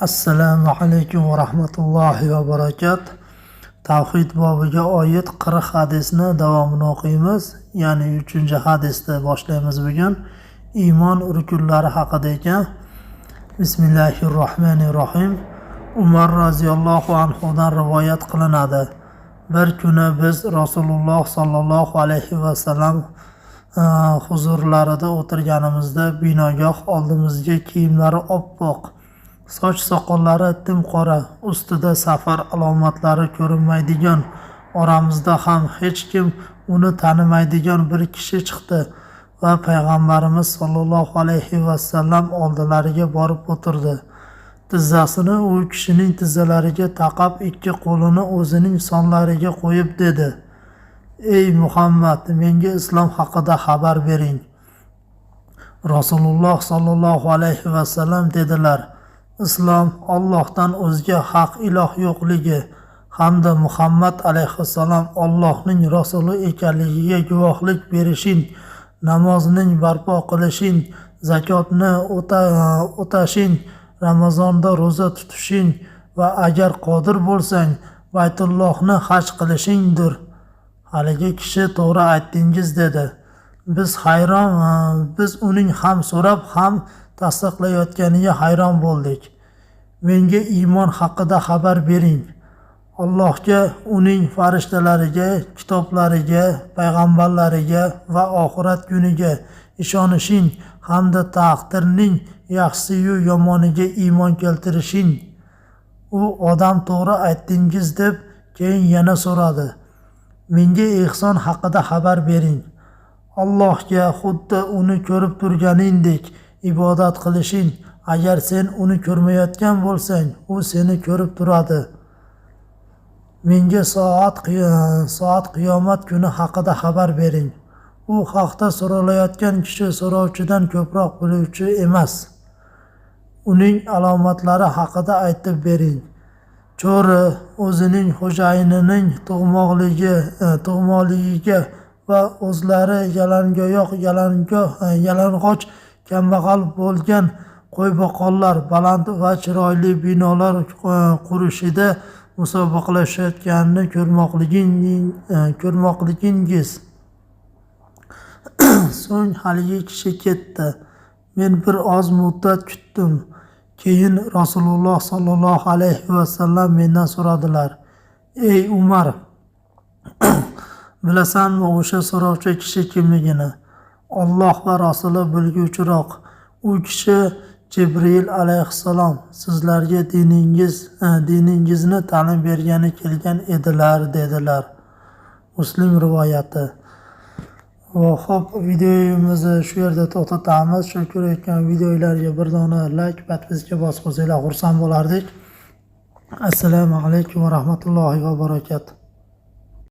Assalomu alaykum va rahmatullohi va barakat. Tavhid bobiga oid 40 hadisni davomini o'qiymiz. Ya'ni 3-hadisni boshlaymiz bugun. Iymon rukunlari haqida ekan. Bismillahirrohmanirrohim. Umar roziyallohu anhudan rivoyat qilinadi. Bir kuni biz Rasululloh sollallohu alayhi vasallam huzurlarida o'tirganimizda binogoh oldimizga kiyimlari oppoq, soch soqollari tim qora, ustida safar alomatlari ko'rinmaydigan, oramizda ham hech kim uni tanimaydigan bir kishi chiqdi va payg'ambarimiz sollallohu alayhi vasallam oldilariga borib o'tirdi. Tizzasini u kishining tizzalariga taqab, ikki qo'lini o'zining sonlariga qo'yib dedi: "Ey Muhammad, menga islom haqida xabar bering." Rasululloh sollallohu alayhi vasallam dedilar: "Islom Allohdan o'zga haq iloh yo'qligi hamda Muhammad alayhissalom Allohning rasuli ekanligiga guvohlik berishing, namozning barpo qilishing, zakotni o'tashing, Ramazonda ro'za tutishing va agar qodir bo'lsang, Baytullohni haj qilishingdir." Haligi kishi: "To'g'ri aytdingiz", dedi. Biz hayron, biz uning ham so'rab, ham tasdiqlayotganiga hayron bo'ldik. "Menga iymon haqida xabar bering." Allohga, uning farishtalariga, kitoblariga, payg'ambarlariga va oxirat kuniga ishonishing hamda taqdirning yaxshisiyu yomoniga iymon keltirishing. U odam: "To'g'ri aytdingiz", deb keyin yana so'radi: "Menga ehson haqida xabar bering." Allohga xuddi uni ko'rib turganingdek ibodat qilishing. Agar sen uni ko'rmayotgan bo'lsang, u seni ko'rib turadi. Menga soat, qiyomat kuni haqida xabar bering. U haqda so'ralayotgan kishi so'rovchidan ko'proq biluvchi emas. Uning alomatlari haqida aytib bering. Cho'ri o'zining xo'jayinining tug'moqligiga va o'zlari yalangoyoq, yalang'och, kambag'al bo'lgan qo'yboqarlar baland va chiroyli binolar qurishida musobaqalashayotganini ko'rmoqligingiz. So'ng haligi kishi ketdi. Men bir oz muddat kutdim. Keyin Rasululloh sollallohu alayhi vasallam mendan so'radilar: "Ey Umar, bilasanmi o'sha so'rovchi kishi kimligini?" "Olloh va rasuli bilguvchiroq." "U kishi Jibril alayhissalom sizlarga diningizni ta'lim bergani kelgan edilar", dedilar. Muslim rivoyati. Xo'p, videomizni shu yerda to'xtatamiz. Shu ko'rayotgan videolarga bir dona layk, подписка bosib qo'ysanglar, xursand bo'lardik. Assalomu alaykum va rahmatullohi va barakatuh.